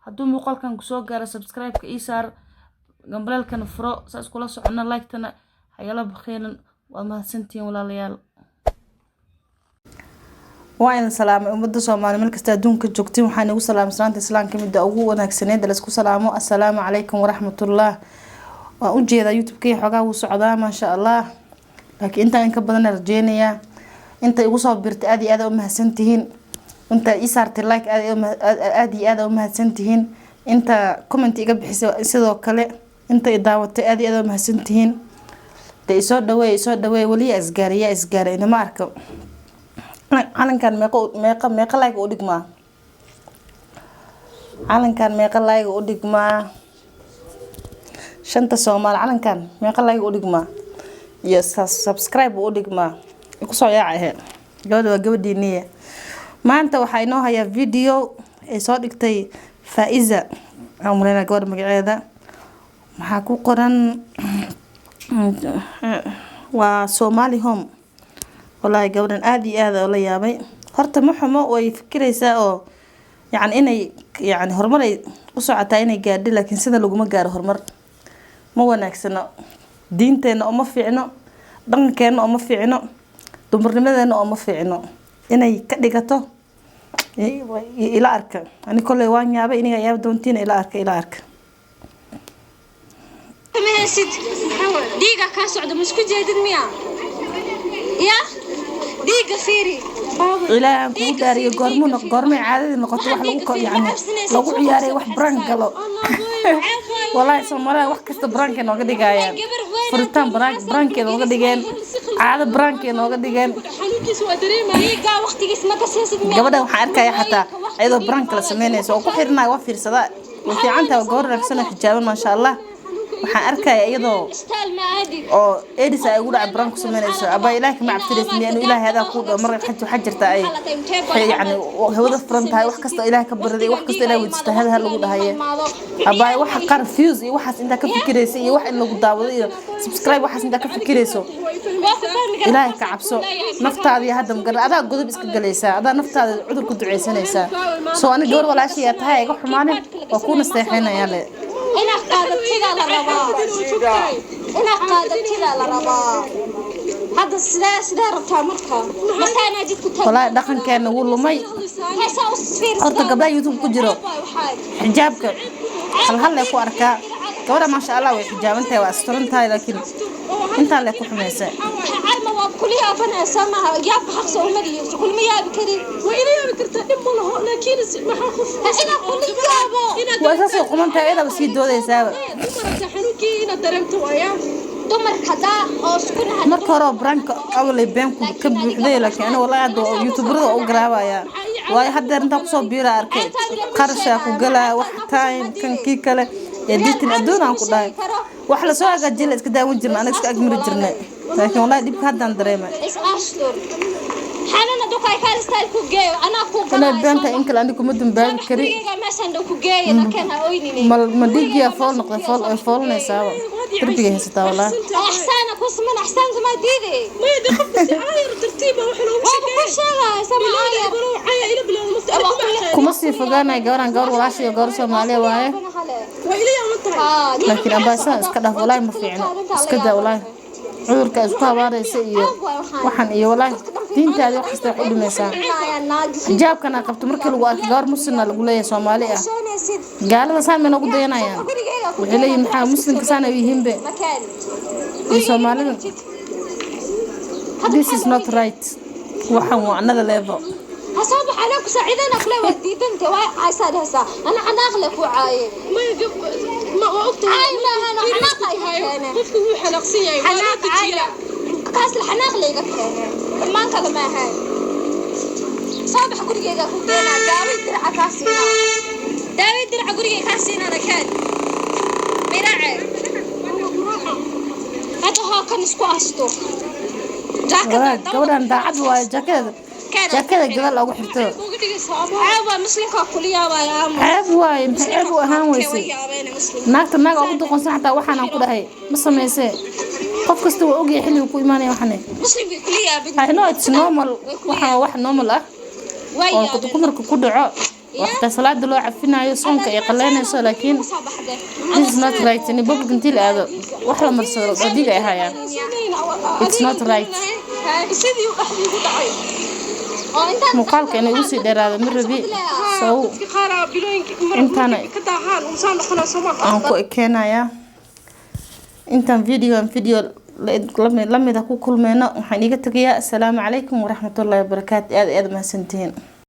Hadduu muuqaalkan kusoo gaaro, subscribe-ka ii saar, gambaleelkana furo, saas kula socono. Like-tana hayala bakhiilan. Waad mahadsantihiin, walaalayaal. Waa idin salaamay, ummadda Soomaali meel kasta adduunka joogtiin. Waxaan igu salaamay salaanta Islaamka, midda ugu wanaagsaneed laisku salaamo. Assalaamu calaykum waraxmatullah. Waan ujeedaa YouTube-kay xoogaa wuu socdaa, maasha Allah, laakiin intaan in ka badan rajeynayaa. Inta igu soo birtay, aad iyo aad u mahadsantihiin. Inta ii saartay like, aad iyo aad u mahadsantihiin. Inta comment iga bixisay, sidoo kale. Inta i daawatay, aad iyo aad u mahadsantihiin. De isoo dhaweey, isoo dhaweey. Weli yaa isgaaray, yaa isgaaray, inama arko. Calankan meeqo, meeqa, meeqa like u dhigmaa? Calankan meeqa like u dhigmaa? Shanta Soomaali, calankan meeqa like u dhigmaa iyo subscribe u dhigmaa? Kusoo yaaca ahe. Gabadha waa gabadhiiniye. Maanta waxaa inoo hayaa video ay soo dhigtay Faiza, waxaan umaleynaya gabadha magaceeda. Maxaa ku qoran? Waa Somali Home. Wallaahi gabadhan aada iyo aada oo la yaabay. Horta ma xumo, way fikiraysaa oo yacni inay yacni horumar ay u socotaa inay gaadho, laakiin sida laguma gaaro horumar. Ma wanaagsano, diinteenna uma fiicno, dhaqankeenna uma fiicno, dumarnimadeena uma fiicno inay ka dhigato. Ila arka, ani kolley waan yaabay, iniga yaab doontiina. Ila arka, ila arka. Ma haysid, dhiiga kaa socda, ma isku jeedid miya? Ya dhiiga fiiri. Ilaahay aan kugu daariyo, goormuu goormay caadadii noqoto wax lagu yani lagu ciyaaray, wax prank galo? Walaahi Soomaalida wax kasta prank-ay nooga dhigayaan. Furitaan prank, prank-ay nooga dhigeen. Caado prank-ay nooga dhigeen. Dhiiga waqtigiis ma kasaysid miya? Gabadhan waxaan arkaya xataa iyadoo prank la sameynayso oo ku xirinayo. Waa fiirsadaa, way fiican tahay, waa gabar wanaagsan oo xijaaban, maasha Allah. Waxaan arkaya iyadoo Istaal ma aadi. oo edis ay ugu dhacay prank ku sameynayso. Abaa, Ilaahay kama cabsanaysa miya? Inuu Ilaahay adaa kuu dhaw mar waxaa jirta ay waxay yacni hawada furan tahay. Wax kasta Ilaahay ka baraday, wax kasta Ilaahay weydiista, hada lagu dhahaye. Abaay, waxa qaar views iyo waxaas intaa ka fikiraysa iyo wax in lagu daawado iyo subscribe, waxaas intaa ka fikirayso, Ilaahay ka cabso. Naftaadii hadda magara adaa godob iska galaysaa, adaa naftaada cudur ku ducaysanaysaa. Soo ani gabar walaashayaa tahay, iga xumaanin, waa kuu nasteexaynayaa le. Inaad qaadatida la rabaa, inaad qaadatida la rabaa. Hadda sidee rabtaa marka? Masaanaa jidku tag. Walaahi dhaqankeena wuu lumay. Heesaa u fiirsadaa. Horta gabdhaha YouTube ku jiro xijaabka hal hal lee ku arkaa. Gabadha, maasha Allah, way xijaaban tahay, waa asturan tahay, laakiin intaa lee ku xumaysa. Cayma waa kula yaabanaysaa maaha? Yaabka xaqsa umadiyo kulma yaabi karin. Waa ila yaabi kartaa, dhib ma laho, laakiin maxaa qof Inaa kula yaabo. Waa saasay quman tahay, iyadaba sii doodaysaaba. Dumarka xanuunkii inaad dareemto waayaa. Dumarka hadaa oo isku nahay. Marka hore oo prank-ka awalay been ka buuxday, laakiin aniga wallahi hadda youtuberada waa u garaabayaa, waayo haddeer intaan kusoo biira arkay qarashaa ku galaa, wax time kan kii kale editing adduun aan ku dhahay. Wax lasoo hagaajiya la iska daawan jirna, anaga iska agmari jirnay, laakiin wallahi dhibka haddaan dareemay. Is ashtur xanana dukay kaal style ku geeyo, anaa ku inay been tahay in kale aniga kuma dambaabi kari. Gurigeyga meeshaan dhow ku geeya, nakeen ha oynine. Ma dhiiggiyaa fool noqday? Fool ay foolanaysaaba, darbigay haysataa wallahi. Axsaana ku siman, axsaanka maa diiday? Maya de, qofka si caayar tartiiba wax loogu Waaba ku sheegaya sama caayar. Bilow caaya ila bilowda mafta aniga kuma aqaan. Kuma sii fogaanaya gabaran, gabar walaasha iyo gabar Soomaaliya waaye. Waa ila yaaban tahay. Laakiin abaasadan iska dhaaf, walaahi ma fiicno. Iska daa walaahi cudurka isku habaaraysa iyo waxan iyo walaahi diintaadi wax kasta wax u dhimaysaa. Xijaabkan aad qabto, markii lagu arko gabar muslimna lagu leeyahay, Soomaali ah, gaalada saan bay noogu dayanayaan. Waxay leeyihin, maxaa muslimka saan ay yihiinbe iyo Soomaalida? This is not right. Waxan waa another level. Hasaab waxaa ku saacidana kule, waa diidanta, waa caysaa dhehaysaa, ana xanaaq le ku caaye. Maya ma waa ogtahay. Caay maahan, xanaaq ay keeneen. Qofku wuu xanaaqsan yahay, waa loo Xanaaq caay. dejiyaa. Kaas la xanaaq layga keenay, xumaan kale ma ahayn. Soo bax, gurigeyga ku geenaa, daaway diraca kaa siinaa, daaway diraca gurigeyga kaa siinaana keen mirace. Hadda hoo kan isku asto. Walaahi gabadhan daacad waaye. Jaakada, jaakada gadaal loogu xirto. Uga dhigaysaa ama Ceeb muslimka kula yaabaya ama. Ceeb waaye, maxay ceeb u ahaan weysay? Naagta naaga ugu doqonsan xataa waxaan aan ku dhahay ma samaysee. Qof kasta waa ogyahay xilliga ku imaanaya waxane. Muslimka kula yaabin. I know it's normal. Waxaan waa wax normal ah Way oo yaabeen. dumarka ku dhaco. Oo xataa salaada loo cafinayo, soonka ay qaleynayso, laakiin this is not right. In public intii la aado wax la marsado oo dhiig ay hayaan, it's not right. Sidii uu dhexdii ku dhacay. Muuqaalka inay ugu sii dheeraado ma rabi, so Dadka qaar aa bilooyinka mar Intaana- ka daahaan uu saan noqonaa, soo ma? Aan ku ekeenayaa intaan videoan video lamida ku kulmeyno. Waxaan iiga tegayaa asalaamu calaykum waraxmatullaahi wabarakaatu. Aad aad mahadsantihiin.